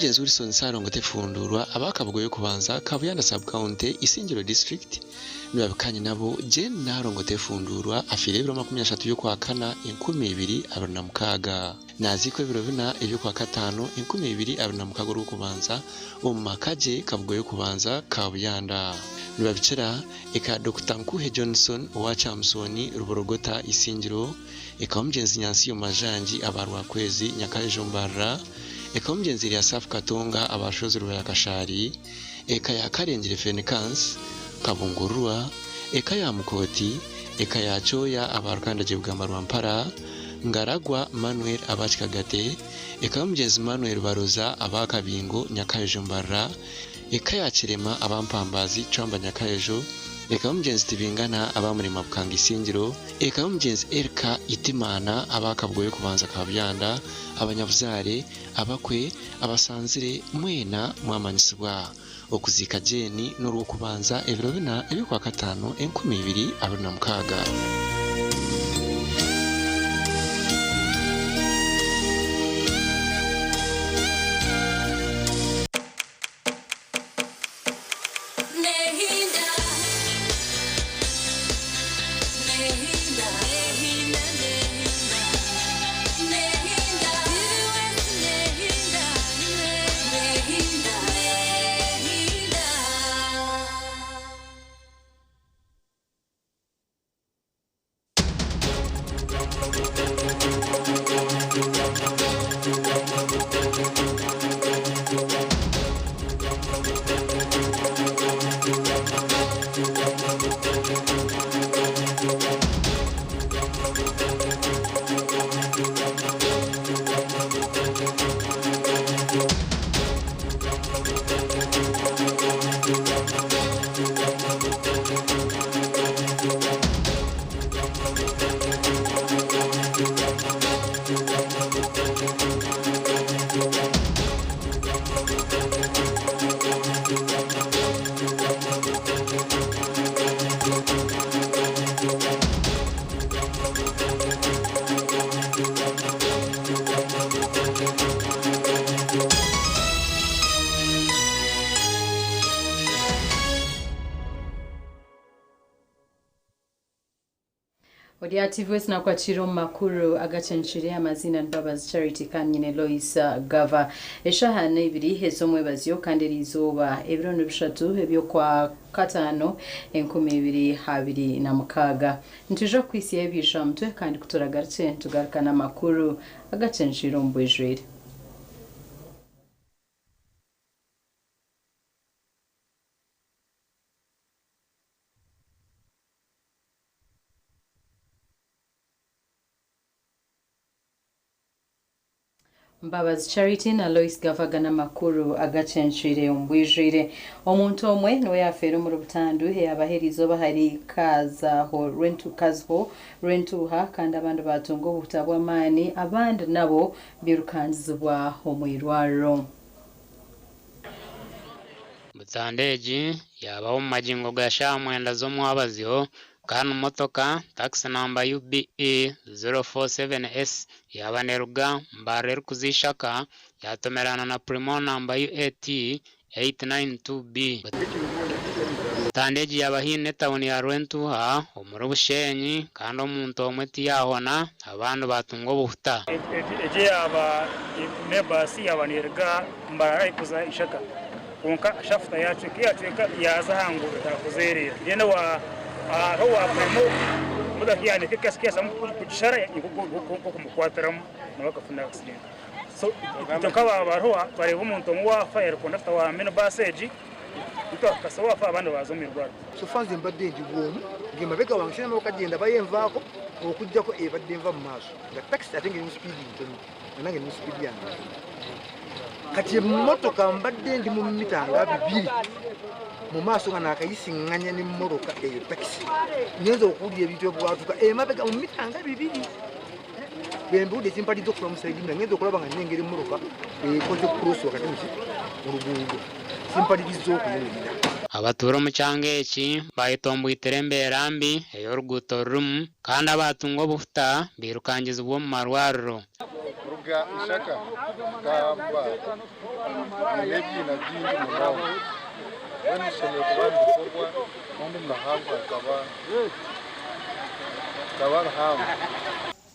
y'omugyenzi Wilson Ssalongo Tefundurwa aba Kabugo y'okubanza, Kabuyanda Sub-county, Isingiro District, nibabika nyinabo Jane Nalongo Tefundurwa afiire ebiro 30 by'Okwakana 2026. Naaziikwa ebiro bina eby'Okwakataano 2026 Orwokubanza omu maka gye Kabugo y'okubanza, Kabuyanda. Nibabikira eka ya Dokita Nkuhe Johnson owa Kyamusooni, Ruborogota, Isingiro, eka y'omugyenzi Nyansiyo Majangi aba Rwakwezi, Nyakarejo Mbarara, eka y'omugyenzi Eliasafu Katonga aba Rushozi Rubaya Kashaari, eka ya Karengire Fenicans, Kabungururwa, eka ya Mukooti, eka ya Kyoya aba Rukandagye Bugamba Rwampara, Ngaragwa Manuel aba Kikagate, eka y'omugyenzi Manuel Baroza aba Kabingo, Nyakarejo Mbarara, eka ya Kirema aba Mpambazi, Cwamba Nyakarejo, eka y'omugyenzi Tibingana aba Murema Bukanga Isingiro, eka y'omugyenzi Erika Itimana aba Kabugo y'okubanza Kabubyanda, abanyabuzaare, abakwe, abasanzire mwena mwamanyisibwa. Okuziika Jane n'orwokubanza ebiro bina eby'okwakataano 2026. Ori aha TV wesi nakwakira omu makuru agacencire amaziina ni Mbabazi Charity kandi nyine Lois Gava. Eshaaha n'eibiri ez'omwebazyo kandi eriizooba ebiro ni bishatu eby'okwa kataano 2026. Nitwija kukuhitsyaho ebiija aha mutwe kandi ku turagarukye nitugaruka n'amakuru agacencire omu bwijwire. Mbabazi Charity na Lois Gavaga n'amakuru agacencwire omu bwijwire. Omuntu omwe niwe yaafeera omuri butandu eyaabaho eriizooba ahari Kazaho Rwentuuha kandi abandi baatunga obuhuta bw'amaani abandi nabo bairukangizibwa omu irwariro. Butandu egi yaabaho omu magingo ga shaaha mwenda z'omwabazyo kandi motoka taxi namba UBE 047S yaaba neruga Mbarara erikuza Ishaka yaatomerana na Premio namba UAT 892B. Butandu egi yaaba haihi n'etauni ya Rwentuha omuri Bushenyi kandi omuntu omwe tiyaahona abandi baatunga obuhuta. Egi yaaba n'ebaasi yaaba neeruga Mbarara erikuza Ishaka kwonka shafuta yaacweka yaacweka yaaza aha nguuto etaakuzeereera. Then hariho owa Premio emotoka yaaneka ekasa kugishara nk'okumukwatiramu nawe akafuna accident. So itwe nk'aba bariho twareeba omuntu omwe owaafa yari kondakita wa mini baasi egi, itwe akakasa owaafa abandi baaza omu irwariro. So far nze mbadde ndi bwomu nga emabega wange sirina motoka gye envaako okuggyako ebadde enva mu maaso nga takisi ate ng'eri mu sipiidi ntono nga nange ndi mu sipiidi yange ntono. Kati emmotoka mbadde ndi mu mita nga bibiri mu maaso nga naakayisiŋŋanya n'emmotoka eyo takisi ngenze okuwulira ebintu ebwatuka emabega mu mita nga bibiri. Bwe mbiwulidde ekimpaliriza okufuna mu sayidi nga ngenze okulaba nga nnengera emmotoka ekoze cross wakati mu ki mu luguudo kimpalirizza okuyimirira. Abatuura omu kyanga eki bayetomboitire embeera mbi ey'oruguuto rurimu kandi abaatunga obuhuta bairukangizibwa omu marwariro. Kuruga Ishaka kuhika aha Mbale biine ebiina bingi munonga. Mbwenu bishemereire kuba nibikorwa kandi omu mahangwe hakaba rikaba rihango.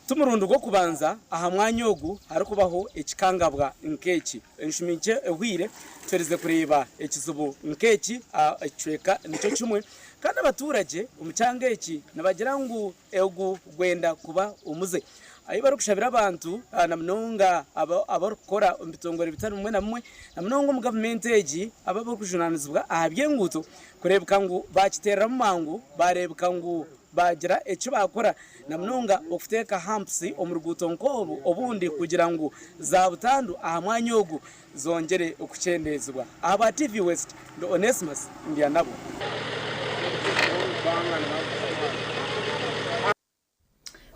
Ti murundi gw'okubanza aha mwanya ogu harikubaho ekikangabwa nk'eki. Enshumi nkye ehweire tuherize kureeba ekizibu nk'eki aha kicweka nikyo kimwe kandi abaturagye omu kyanga eki nibagira ngu ogu gwenda kuba omuze. Ahu barikushabira abantu na munonga abarikukora omu bitongore bitari bimwe na bimwe na munonga omu gavumenti egi abo abarikujunanizibwa aha by'enguuto kureebeka ngu baakiteereramu mangu baareebeka ngu baagira eki baakora na munonga okuteeka humps omu ruguuto nk'oru obundi kugira ngu za butandu aha mwanya ogu zongyere kukyendeezibwa. Ahabwa TV West, ndi Onesmus Ndyanabo.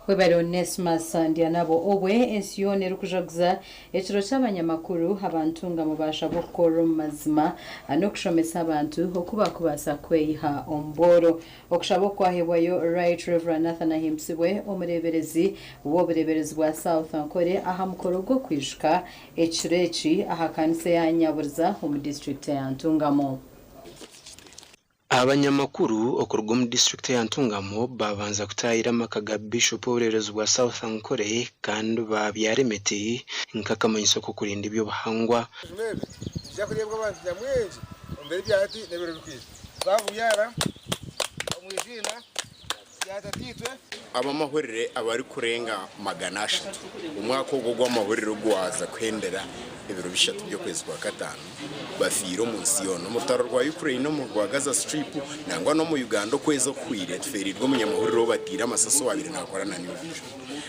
Webare Onesmus Ndyanabo. Obwe ensi yoona erikujaguza ekiro ky'abanyamakuru, abantu nga mubaasha bw'okukorera omu mazima n'okushomesa abantu oku bakubaasa kweyiha omu bworo. Okushaba oku kwahebwayo Right Rev Nathan Ahimbisibwe, omureeberezi w'obureeberezi bwa South Ankole aha mukoro gw'okwijuka ekiro eki aha kanisa eya Nyaburiza omu disiturikiti eya Ntungamo. Abanyamakuru okuruga omu disiturikiti eya Ntungamo baabanza kutaayira amaka ga Bishop w'obureeberezi bwa South Ankole kandi baabyara emiti nk'akamanyiso k'okurinda eby'obuhangwa. Ebijuma ebi nibiija kureebwa abantu nyamwingi omu biro bya hati n'ebiro ebirikwija. Twabibyara omu iziina rya Tataitwe. Ab'amahurire abarikurenga 300 omwaka ogu ogw'amahurire ogwaza kuhendera ebiro bishatu by'okwezi kwa kataano bafiire omu nsi yoona. Omu rutaro rwa Ukraine, omu rwa Gaza Strip nangwa n'omu Uganda okwezi okuhweire tufeereirwe omunyamahurire ou bataire amasasi owaabaire naakora na New Vision.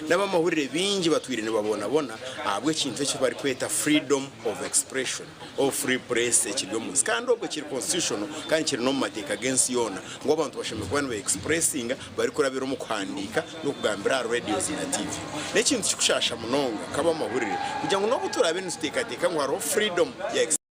N'ab'amahurire baingi batwire nibabonabona ahabw'ekintu eki barikweta freedom of expression or free press ekiri omu nsi kandi obwo kiri constitutional kandi kiri n'omu mateeka g'ensi yoona ngu abantu bashemereire kuba niba expressinga barikurabira omu kuhandiika n'okugambira aha radios na TV. N'ekintu kirikushaasha munonga nk'ab'amahurire kugira ngu n'obu turaabe nituteekateeka ngu hariho freedom ya.